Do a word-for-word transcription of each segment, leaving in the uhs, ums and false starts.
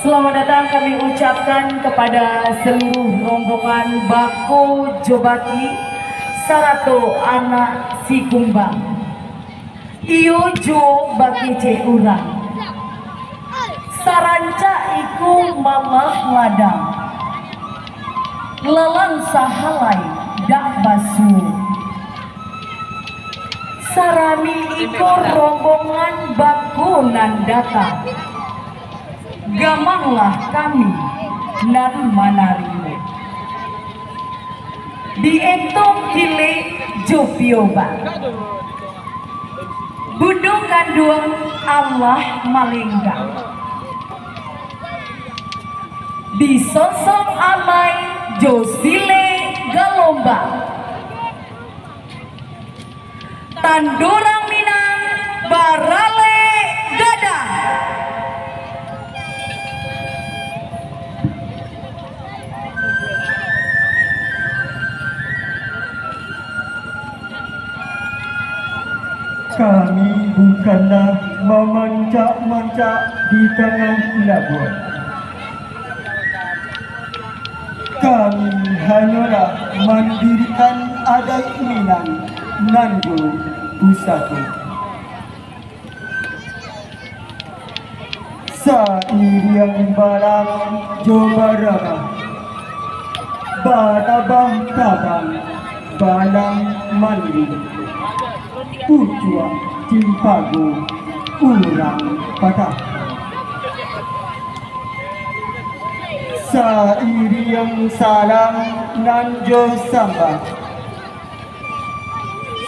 Selamat datang kami ucapkan kepada seluruh rombongan Bako jo Baki sarato anak si Kumbang. Iyo juo bakecek urang. Sarancak iko malah ladang. Lalang sahalai dak basuo. Sarami iko rombongan bako nan datang. Gamanglah kami nan manarimo. Dietong kilek jo pioban. Bundo kanduang alah malenggang. Disosok amai jo silek galombang. Tando urang Minang baralek gadang. Kami bukanlah mamancak-mancak di tangah labuah. Kami hanyolah mandirikan adaik Minang nan jo pusako. Sairiang balang jo barabah, barabah tabang, balang mandi, pucuak cimpago urang patah. Sairiang salam nan jo sambah,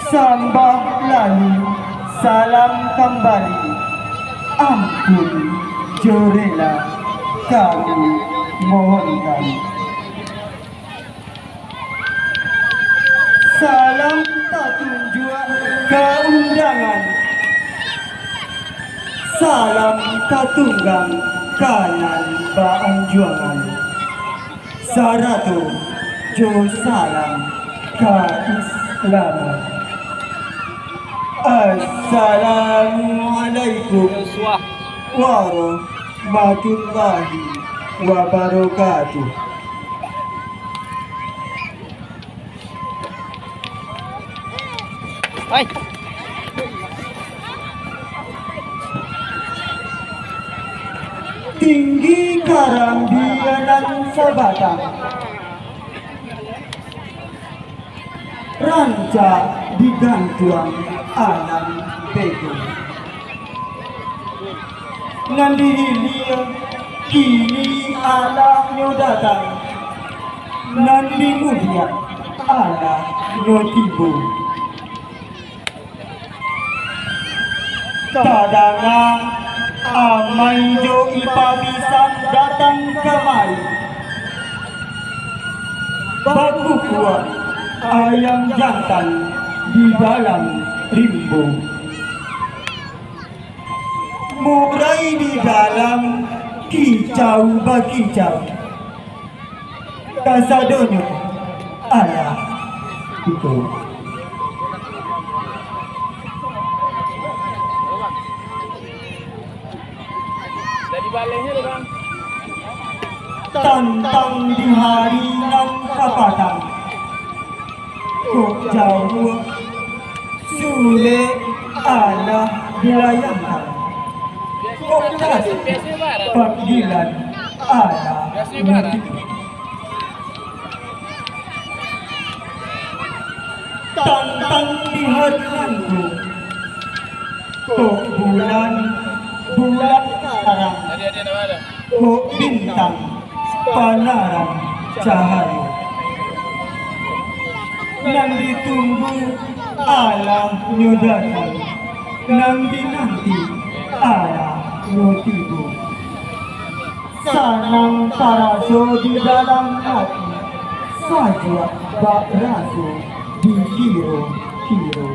sambah lalu salam kambali, ampun jo rela kami mohonkan. Salam tatunjuak ka undangan, salam tatunggang ka nan baanjuangan, sarato jo salam kaislaman. Assalamualaikum warahmatullahi wabarakatuh. Hai. Tinggi karambia nan sabatang, rancak digantuang alam bego. Nan di hilia kini alah nyo datang, nan di mudiak alah nyo tibo. Tadanga amai jo ipa bisan datang kamari, bakukuak ayam jantan di dalam rimbo. Murai di dalam kicau bakicau. Kasadonyo alah iko. Tantang di hari nan kapatang, kok jauah sulek alah dilayangkan, kok tadi panggilan alah mati. Tantang di hari nangko, kok bulan, bulan tarang, kok bintang panarang cahayo. Nan ditunggu alah nyo datang, nan dinanti alah nyo tibo. Sanang taraso di dalam ati, sajuak bak raso di kiro-kiro.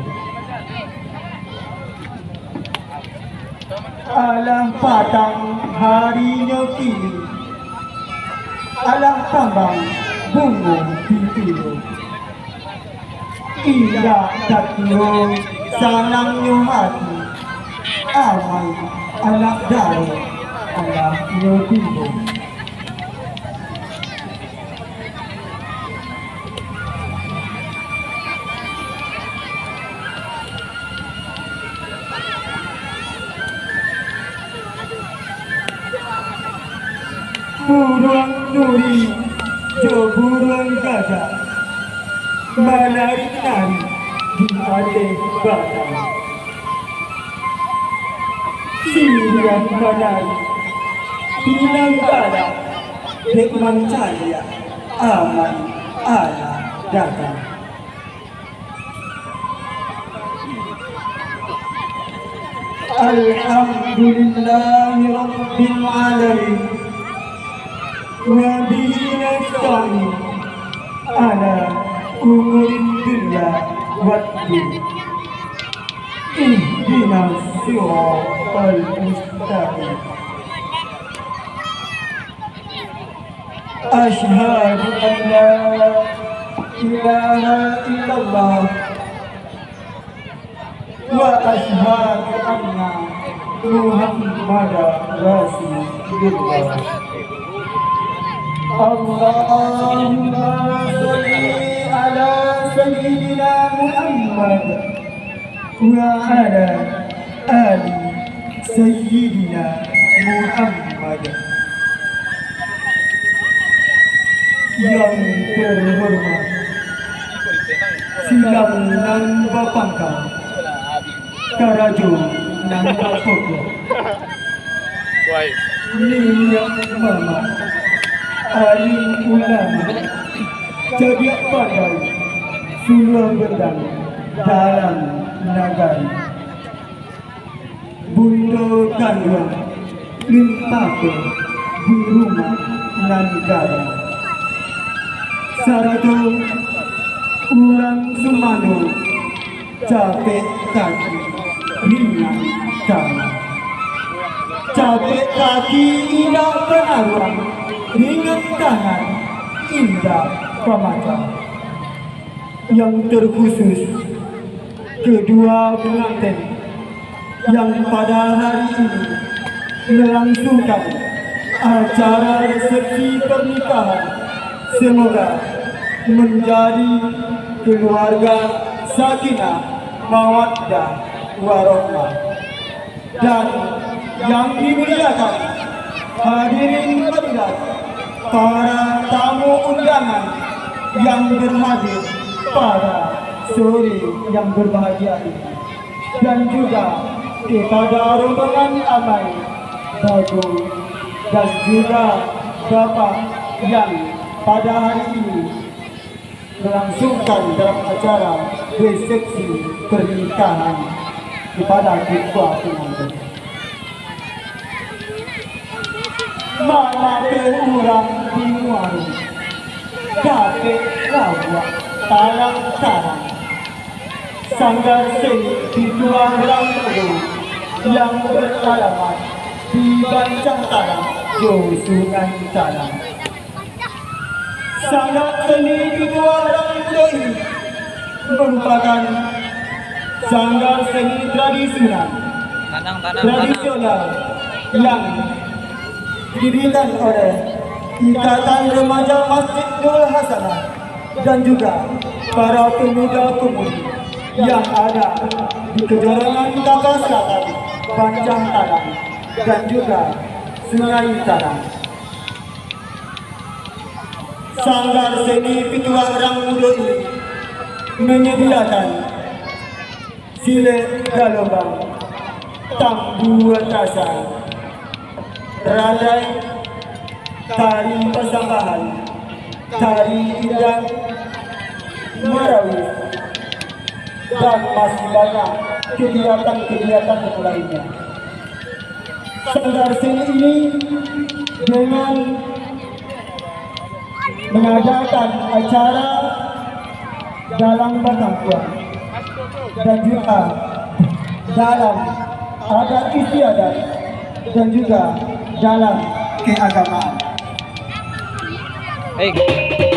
Alah patang harinyo kini, alah kambang bungo pitilo. Indak takiro sanangnyo hati, amai anak daro Alah, iyo tibo. Buruang nuri jo buruang gagak manari-nari di ateh batang. Siriah manari, pinang badak, dek mancaliak aman alah datang. Alhamdulillahirabbil alamin. Wa bihi nasta'in ala umurid dunya wad din. Ihdinas siratal mustaqim. Asyhadu an la ilaha illallah wa asyhadu anna Muhammadar Rasulullah. Allahumma shalli ala Sayyidina Muhammad wa ala ali Sayyidina Muhammad. Yang terhormat, silang nan bapangka, karajo nan bapokok, niniak mamak, alim ulama, cadiak pandai, suluah bendang dalam nagari. Bundo kanduang, limpako di rumah nan gadang. Sarato urang sumando, capek kaki ringan tangan. Capek kaki indak panaruang, ringan tangan indak pamacah. Yang terkhusus, kedua pengantin yang pada hari ini melangsungkan acara resepsi pernikahan, semoga menjadi keluarga sakinah, mawaddah, warahmah. Dan yang dimuliakan, hadirin hadirat, para tamu undangan yang berhadir pada sore yang berbahagia ini, dan juga kepada rombongan amai, babu, dan juga bapak yang pada hari ini melangsungkan dalam acara resepsi pernikahan kepada kedua pengantin. Mamak teh urang di muaro, dapek labuak tarang-tarang. Sanggar seni Pituah Rang Mudo yang beralamat di Bancah Tarang jo Sungai Tarang. Sanggar seni Pituah Rang Mudo ini merupakan sanggar seni tradisional, tradisional yang didirikan oleh Ikatan Remaja Masjid Nurul Hasanah dan juga para pemuda-pemudi yang ada di Kejorangan Kaka Selatan, Bancah Tarang, dan juga Sungai Tarang. Sanggar seni Pituah Rang Mudo ini menyediakan silek galombang, tambua tasa, randai, tari pasambahan, tari indang, marawis, dan masih banyak kegiatan-kegiatan yang lainnya. Sanggar seni ini dengan mengadakan acara dalam batampuan dan juga dalam adat istiadat dan juga dalam keagamaan. Hei.